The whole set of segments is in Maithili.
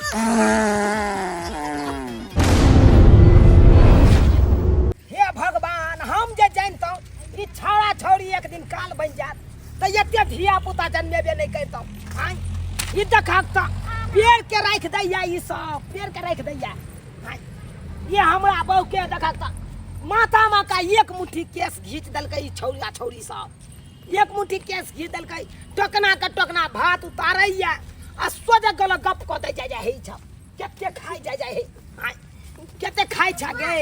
हे भगवान, हम जे जानितहुँ ई छौड़ा छौड़ी एक दिन काल बनि जायत तऽ एते धिया पुता जन्मेबे नहि करितहुँ। आँय, ई देखहक तऽ पेड़ के राखि दैया, ई सब पेड़ के राखि दैया। आँय, ये हमरा बहू के देखहक तऽ माथा में का एक मुट्ठी केस घीच देलकै ई छौड़ा छौड़ी सब, एक मुट्ठी केस घीच देलकै। टोकना के टोकना भात उतारैया आ सोझे गल गप कऽ दै जाय जाय हे। ई सब कते खाइ जाय जाय हे। आँय, कते खाइ छ गे?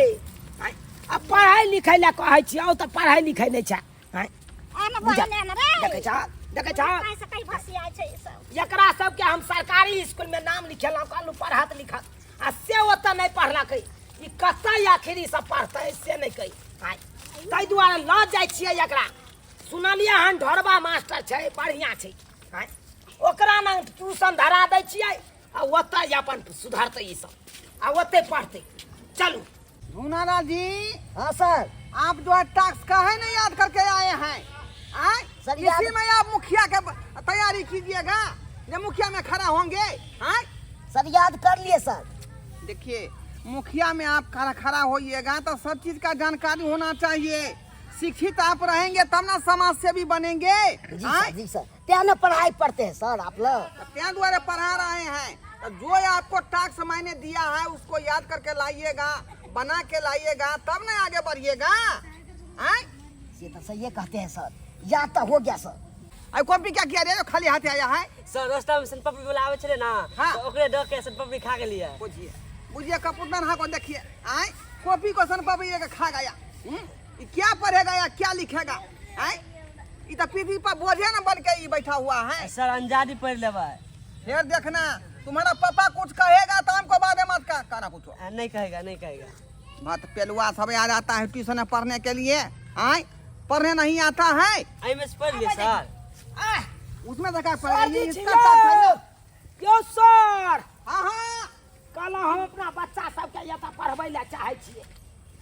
आँय, आ पढ़ाइ लिखाइ लए कहै छियौ तऽ पढ़ाइ लिखाइ नहि छै। आँय, एने बोलने ने रे। देखै छ, देखै छ, काहे से कहीं भसियाइ छै ई सब। एकरा सबके हम सरकारी स्कूल में नाम लिखेलहुँ, कहलहुँ पढ़त लिखत, आ से ओतऽ नहि पढ़लकै। ई कतऽ आखिर ई सब पढ़तै से नहि कही। आँय, ताहि दुआरे लऽ जाइ छियै एकरा। सुनलियै हन ढोरबा मास्टर छै, बढ़िआँ छै। आँय, ओकरा ने ट्यूशन धरा दै छियै आ ओतऽ अपन सुधरतै ई सब आ ओतै पढ़तै। चलू। धूनालाल जी। हाँ सर। आप जो है टास्क काहे नहीं याद करके आए हैं? आए? सर, इसी में आप मुखिया के तैयारी कीजिएगा, जब मुखिया में खड़ा होंगे। आए? सर याद कर लिए सर। देखिए मुखिया में आप खड़ा खड़ा होइएगा तो सब चीज का जानकारी होना चाहिए। शिक्षित आप रहेंगे तब ना समाज सेवी बनेंगे। जी आए? सर, जी सर, क्या ना पढ़ाई पढ़ते हैं सर आप लोग? तो क्या द्वारा पढ़ा रहे हैं? तो जो आपको टास्क मैंने दिया है उसको याद करके लाइएगा, बना के लाइएगा, तब ना आगे बढ़िएगा। आए? ये तो सही कहते हैं सर, याद तो हो गया सर। अरे कॉपी क्या किया रे, खाली हाथ आया है? सर रास्ता में सन पपड़ी वाला आवे छले ना, हाँ। तो ओकरे डर के सन पपड़ी खा गेलिए। बुझिए बुझिए कपूतन को देखिए, आए कॉपी को सन पपड़ी लेके खा गया। ये क्या पढ़ेगा या क्या लिखेगा? आए ये तो पृथ्वी पर बोझे ना बन के ये बैठा हुआ है। सर अंजादी पढ़ लेबै। फिर देखना तुम्हारा पापा कुछ कहेगा तो हमको बाद में मत कहना कुछ। नहीं कहेगा, नहीं कहेगा। बात पेलुआ सब आ जाता है ट्यूशन पढ़ने के लिए, आए पढ़ने नहीं आता है। एहि में से पढ़ लिए सर। आह, उसमें देखा पढ़ सर लिए, जी इसका टास्क है ना। क्यों सर? हाँ, हाँ। कहलहुँ हम अपना बच्चा सबके एतऽ पढ़बै लए चाहै छियै,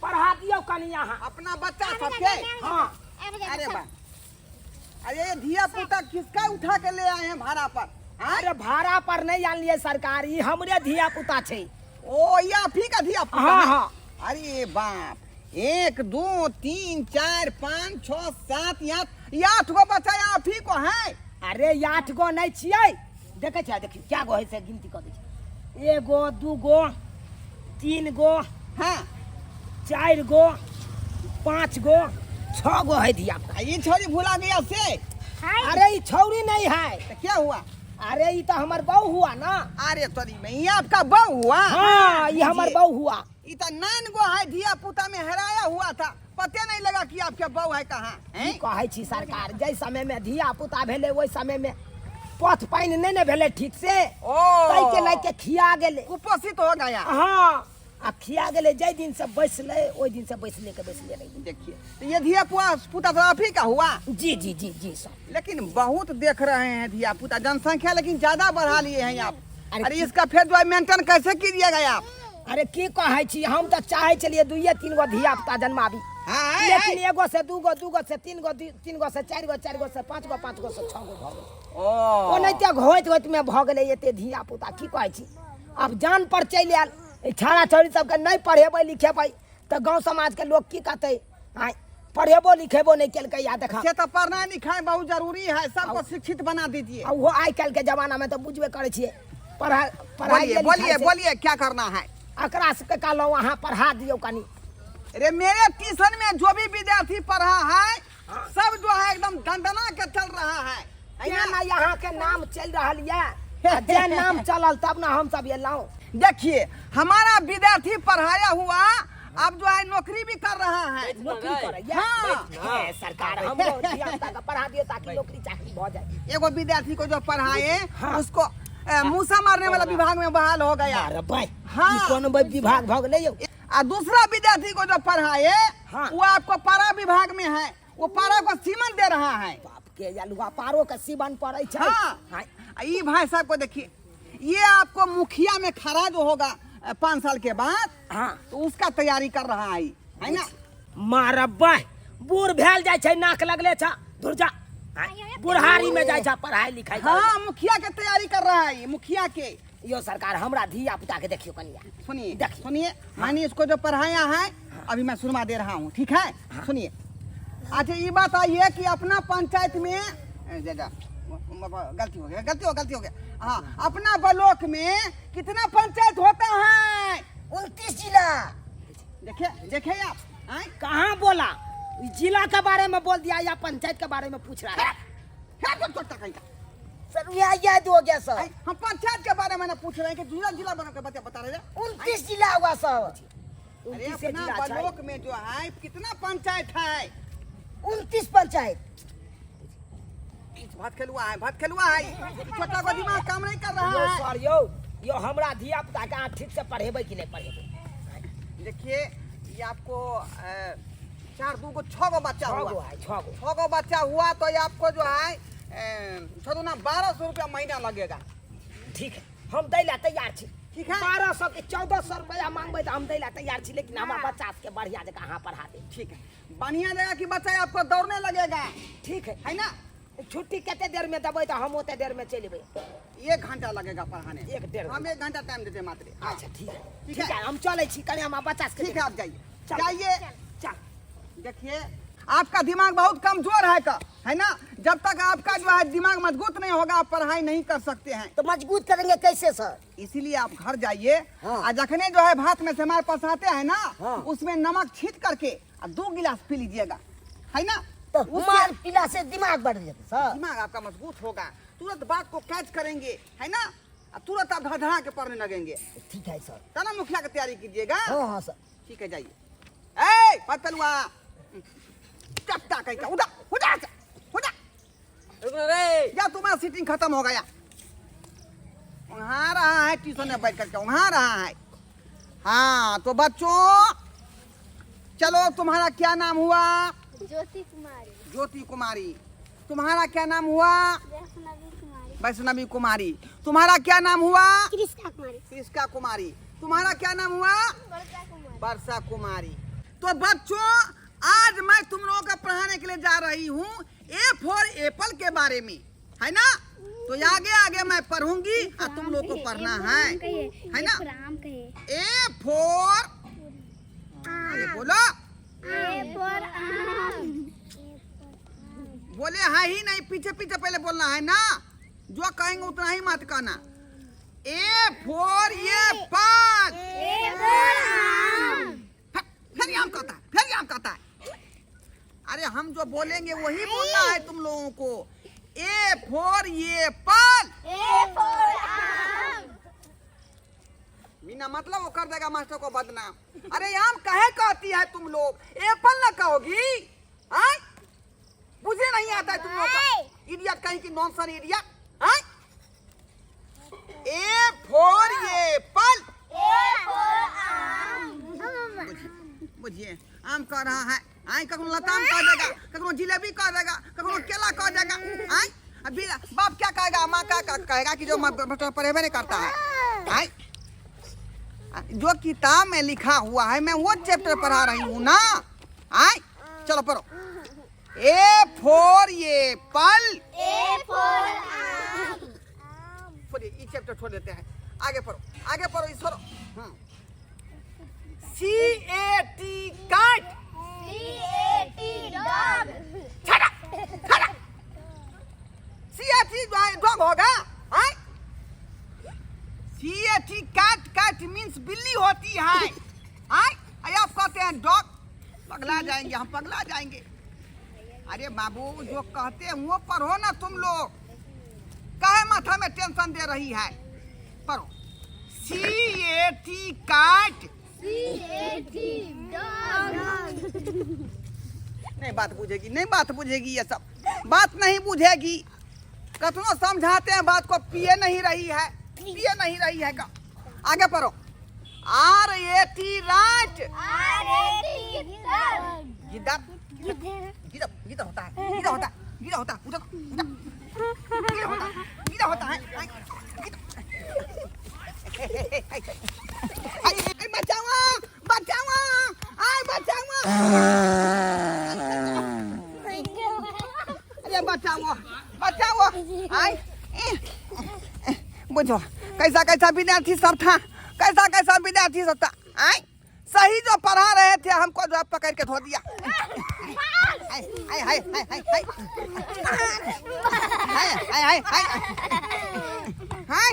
पढ़ा दियौ कनि अहाँ। अपना बच्चा सबके? हाँ। अरे बा, अरे ये धिया पुता किसका उठा के ले आए हैं भाड़ा पर? हाँ? अरे भाड़ा पर नहीं आनलियै सरकार, ई हमरे धिया पुता छै। ओ ये आप ही का धिया पुता हाँ, है? हाँ। अरे बाप, 1 2 3 4 5 6 7 8 गो बच्चा आप ही को है। अरे 8 गो नहीं छियै, देखै छियै, देखियौ क्या गो है से गिनती कऽ दै छियै। 1 गो 2 गो 3 गो, हाँ। 4 गो 5 गो 6 गो है धिया पुता। ये छोरी भुला गया से? अरे ये छोरी नहीं है। तो क्या हुआ? अरे ये तो हमार बहू हुआ ना। अरे तोरी में ये आपका बहू हुआ? हाँ, ये हमार बहू हुआ। ये तो 9 गो है धिया पुता में हराया हुआ था, पते नहीं लगा कि आपके बहू है कहाँ। हैं? की कहै छी सरकार, जै समय में धिया पुता भेलै ओहि समय में पथ पानि नहि ने भेलै ठीक से, ओ। ताहि के लए के खिया गेलै, कुपोषित हो गया। हाँ, आ खिया गेलै, जै दिन से बैसलै ओहि दिन से बैसले के बैसले रहि गेलै। देखिए तो ये धिया पुता तो आप ही का हुआ? जी जी जी जी सर। लेकिन बहुत देख रहे हैं धिया पुता, जनसंख्या लेकिन ज्यादा बढ़ा लिए हैं आप। अरे अरे इसका फिर जो है मेंटेन कैसे कीजिएगा आप? अरे की कहै छी, हम तो चाहे छलियै 2 3 गो धिया पुता जन्माबी, हाँ, हाँ, लेकिन हाँ। 1 गो से 2 गो, 2 गो से 3 गो, 3 गो से 4 गो, 4 गो से 5 गो, 5 गो से 6 गो भऽ गेलै। ओ। ओनाहिते होइत होइत में भऽ गेलै एते धिया पुता। की कहै छी, आब जान पर चलि आयल। एहि छाड़ा छौड़ी सबके नहि पढ़ेबै लिखेबै तऽ गाँव समाजके लोक की कहतै? आँय, पढ़ेबो लिखेबो नहि केलकै। या देखा से तो पढ़ना लिखाई बहुत जरूरी है, सबको शिक्षित बना दीजिए। आ ओहो आइ काल्हिके जमानामे तऽ बुझबे करै छियै, पढ़ाई बोलिए, बोलिए, बोलिए क्या करना है? एकरा सबके कहलहुँ अहाँ पढ़ा दियौ कनि। अरे मेरे ट्यूशन में जो भी विद्यार्थी पढ़ा है सब जो है एकदम दंदना के चल रहा है। है तें ना? ना यहाँ के नाम चल रहल ये, आ जे नाम चलल तब ना हम सब एलहुँ। देखिए हमारा विद्यार्थी पढ़ाया हुआ अब जो है नौकरी भी कर रहा है। नौकरी करैया? हाँ। हे, सरकार हमरो धिया पुता के पढ़ा दियौ ताकि नौकरी चाकरी भऽ जाए। एगो विद्यार्थी को जो पढ़ाए हाँ। उसको मूसा मारने वाला विभाग में बहाल हो गया। अरे भाई, हाँ। ई कोन भाई विभाग भऽ गेलै यौ? आ दूसरा विद्यार्थी को जो पढ़ाए हाँ। वो आपको पारा विभाग में है, वो पारा को सीमन दे रहा है। बाप के अलुआ पारो के सीवन पड़ै छै। हाँ। हाँ। आ ई भाई साहब को देखिए, ये आपको मुखिया में खड़ा जो होगा 5 साल के बाद, हाँ। तो उसका तैयारी कर रहा है, है ना? मारब बूढ़ भेल जाइ छै, नाक लगले छ, धुर जा। हाँ, बुढ़ारी में जाइ छ पढ़ाई लिखाई करे। हाँ, मुखिया के तैयारी कर रहा है, मुखिया के। यो सरकार हमरा धिया पुता के देखियो कनिया। सुनिए, देखिए। सुनिए, मैंने इसको जो पढ़ाया है अभी मैं सुनवा दे रहा हूँ, ठीक है? सुनिए। अच्छा ये बात आई है कि अपना पंचायत में जा, जा, गलती हो गया, गलती हो, गलती हो गया। हाँ, अपना ब्लॉक में कितना पंचायत होता है? 29 जिला। देखिए, देखिए आप, आए? कहाँ बोला? जिला के बारे में बोल दिया या पंचायत के बारे में पूछ रहा है? क्या तो तोड़ता कहीं का? सर यहाँ याद हो गया सर। आए, हम पंचायत के बारे में ना पूछ रहे हैं कि जिला जिला बना के बता रहे हैं। 29 जिला हुआ सर। अरे 29 अपना जिला छै। ब्लॉक में जो है कितना पंचायत है? 29 पंचायत। भात खेलुआ है, भात खेलुआ है, छोटा को दिमाग काम नहीं कर रहा यो है। सर यो यो हमरा धिया पुता के अहाँ ठीक से पढ़ेबै कि नहीं पढ़ेबै? देखिए ये आपको 4 2 गो 6 गो बच्चा 6 हुआ। गो है, 6 गो। 6 गो बच्चा हुआ तो ये आपको जो है 6 दूना 1200 रुपया महीना लगेगा। ठीक है, हम दै ला तैयार छी। ठीक है। 1200 के 1400 रुपया मांगबै तऽ हम दै ला तैयार छी, लेकिन हमरा बच्चा सबके बढ़िया जकाँ अहाँ पढ़ा दे। ठीक है, बढ़िया जगह की बच्चा आपको दौड़ने लगेगा। ठीक है, है ना? छुट्टी कते देर में देबै तऽ हम ओते देर में चलि एबै। 1 घंटा लगेगा पढ़ाने। एक डेढ़ हम 1 घंटा टाइम देते मात्र। हाँ। अच्छा ठीक है, ठीक ठीक है। है, हम चलै छी कनि हमरा बच्चा सबके। ठीक है, आप जाइए, चल। जाइए। चल। देखिए आपका दिमाग बहुत कमजोर है का, है ना? जब तक आपका जो है दिमाग मजबूत नहीं होगा आप पढ़ाई नहीं कर सकते हैं। तो मजबूत करेंगे कैसे सर? इसीलिए आप घर जाइए। हाँ। और जखने जो है भात में से हमारे पास आते हैं ना, हाँ। उसमें नमक छीट करके और 2 गिलास पी लीजिएगा, है ना? तो उससे मार पीला से दिमाग बढ़ जाता सर। दिमाग आपका मजबूत होगा, तुरंत बात को कैच करेंगे, है ना? और तुरंत आप धड़धड़ा के पढ़ने लगेंगे। ठीक है सर। तना मुखिया की तैयारी कीजिएगा। हाँ हाँ सर। ठीक है, जाइए। ए पतलुआ चपटा कहीं का, उठा उठा उठा। रुको रे। या तुम्हारा सीटिंग खत्म हो गया। वहाँ रहा है ट्यूशन में बैठ करके, वहाँ रहा है। हाँ तो बच्चों चलो, तुम्हारा क्या नाम हुआ? ज्योति कुमारी। ज्योति कुमारी। तुम्हारा क्या नाम हुआ? वैष्णवी कुमारी। वैष्णवी कुमारी। तुम्हारा क्या नाम हुआ? कृष्णा कुमारी। कृष्णा कुमारी। तुम्हारा क्या नाम हुआ? वर्षा कुमारी। वर्षा कुमारी। तो बच्चों आज मैं तुम लोगों का पढ़ाने के लिए जा रही हूँ ए फॉर एप्पल के बारे में, है ना? तो आगे आगे मैं पढ़ूंगी और तुम लोग को पढ़ना है, है ना? ए फॉर, अरे बोलो, ए फॉर आम। बोले है ही नहीं, पीछे पीछे पहले बोलना है ना, जो कहेंगे उतना ही मत कहना। A for Apple. A for आम। फिर आम कहता है, फिर आम कहता है। अरे हम जो बोलेंगे वही बोलना है तुम लोगों को। A for apple. A for आम। बिना मतलब वो कर देगा मास्टर को बदनाम। अरे आम कहे कहती है तुम लोग, एप्पल ना कहोगी? हाँ? मुझे नहीं आता है तुम लोग का। इडियट कहीं की नॉनसन इडियट। हाँ? A for apple. A for आम। बुझिए आम कह रहा है, आए कखनो लताम कह देगा, कखनो जिलेबी कह देगा, कखनो केला कह देगा। आए अभी बाप क्या कहेगा, माँ क्या कहेगा कि जो पढ़ेबे नहीं करता है। आए जो किताब में लिखा हुआ है मैं वो चैप्टर पढ़ा रही हूँ ना। आए चलो पढ़ो। A for apple. A for आम। छोड़िए ये चैप्टर छोड़ देते हैं, आगे पढ़ो, आगे पढ़ो, इस पढ़ो। C A T cat. C A T dog. छड़ा छड़ा। सी ए टी डॉग होगा। हाँ? C A T cat, cat means बिल्ली होती है। हाँ? अरे आप कहते हैं डॉग, पगला जाएंगे हम, पगला जाएंगे। अरे बाबू जो कहते हैं वो पढ़ो ना तुम लोग, काहे माथा में टेंशन दे रही है? पढ़ो। C A T cat. C A T dog. नहीं बात बुझेगी, नहीं बात बुझेगी, ये सब बात नहीं बुझेगी। कतनो समझाते हैं बात को, पिए नहीं रही है, पिए नहीं रही है का। आगे पढ़ो। R A T rat. R A T गिद्दड़। गिद्दड़, गिद्दड़, गिद्दड़ होता है, गिद्दड़ होता है, गिद्दड़ होता है, उधर, उधर, गिद्दड़ होता है, गिद्दड़ होता है। बचाओ, बचाओ, आय बचाओ, अरे बचाओ, बचाओ, आय बुझो कैसा कैसा विद्यार्थी सब था, कैसा कैसा विद्यार्थी सब था। आए सही जो पढ़ा रहे थे हमको जो पकड़ के धो दिया। हाय हाय हाय हाय हाय हाय हाय हाय हाय हाय,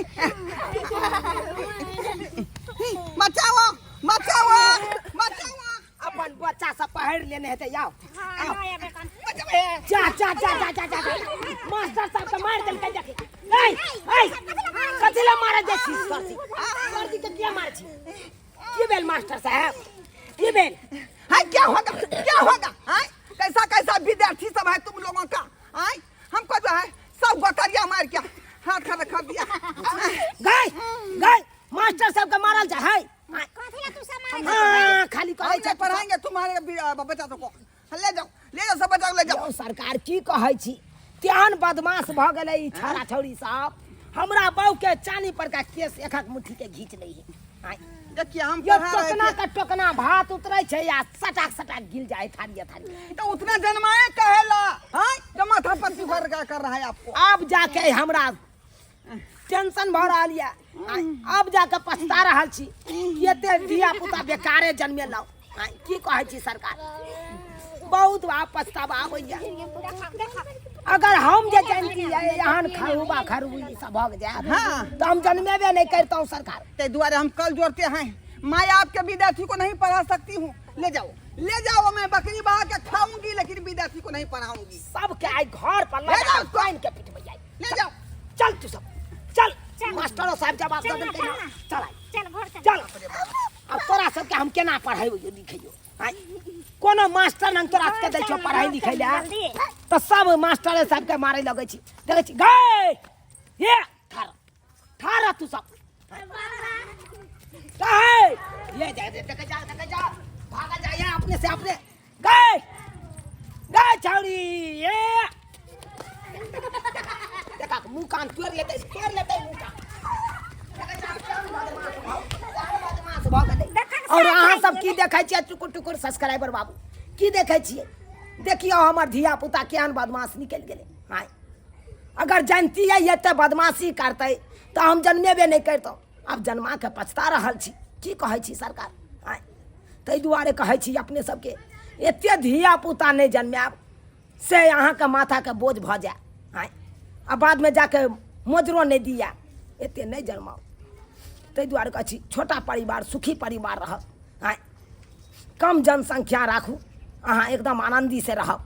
बचाओ बचाओ बचाओ। अपन बच्चा सब पढ़ लेने हेतै, आओ जा जा जा जा जा जा। मास्टर साहब के मार देलकै देखी। ए ए कथी ला मारे जाइ छी सर जी? सर जी के किया मारे छी? की भेल मास्टर साहब, की भेल? हाय क्या होगा क्या होगा? हाय कैसा कैसा विद्यार्थी सब है तुम लोगों का। हाय हमको जो है सब बकरिया मार के हाथ खड़ा कर दिया। गए गए मास्टर साहब के मारल जा है। हाँ, खाली कहै ऐसे छै पढ़ाएंगे तुम्हारे बच्चा सबको। ले जाओ ले जाओ सब बच्चा को ले जाओ। यौ सरकार की कहै छी, तेहन बदमाश भऽ गेलै ई छौड़ा छौड़ी सब। हमरा बहू के चानी पर का केस एक एक मुट्ठी के घींच लै है। आँय। देखिए हम यौ पढ़ा रहे टोकना थे के टोकना भात उतरै छै आ सटाक सटाक गिल जाय थारी थारी। तो उतना जन्माए कहेला। हाँ जो माथा पर सुगर का कर रहा है आपको। आब जाके हमरा टेंशन भऽ रहल यऽ, आब जाके पछता रहल छी कि एते धिया पुता बेकारे जन्मेलहुँ। आँय, की कहै छी सरकार, बहुत आब पछतावा आबैया। अगर हम जे जानती एहन खरूबा खरूबी ई सब भऽ जायत हाँ। तऽ हम जन्मेबे नहि करितहुँ सरकार। ते दुआरे हम कल जोड़ते हैं, मैं आपके विद्यार्थी को नहीं पढ़ा सकती हूँ। ले जाओ ले जाओ, मैं बकरी बहा के खाऊंगी लेकिन विद्यार्थी को नहीं पढ़ाऊंगी। सबके आइ घर पर ले लऽ जाओ। जाके पानि के पिटबै आइ। ले जाओ। चल तू सब चल, मास्टरो साहब जवाब दऽ देलकै हँ। चल आइ चल घर चल। चल। आब तोरा सबके हम केना पढ़ेबै लिखैयो? आँय, कोनो मास्टर नंग तोरा सबके दै छौ पढ़ाइ लिखै लए तऽ सब मास्टरे सबके मारै लगै छी। देखै छी गै हे ठाढ़ ठाढ़ रह तू सब। गै ये जा देखै जा देखै जा भागल जा यहाँ अपने से अपने। गै गै छौड़ी ये देखा मुँह कान तोड़ि लेतै, तोड़ि लेतै मुँह कान। बदमाश भऽ गेलै। और अहाँ सब की देखै छियै टुकुर टुकुर सब्सक्राइबर बाबू, की देखै छियै? देखियौ हमर धिया पुता केहन बदमाश निकलि गेलै। आँय अगर जनतियै एते बदमाशी करतै तऽ हम जन्मेबे नहि करितहुँ। आब जन्मा के पछता रहल छी। की कहै छी सरकार? आँय ताहि दुआरे कहै छी अपने सबके एते धिया पुता नहि जन्मायब से अहाँके माथाके बोझ भऽ जाय। आँय आ बादमे जाके मोजरो नहि दिया, एते नहि जन्माउ। ताहि दुआरे कहै छी छोटा परिवार सुखी परिवार रहत। आँय कम जनसंख्या राखू, अहाँ एकदम आनन्दी से रहब।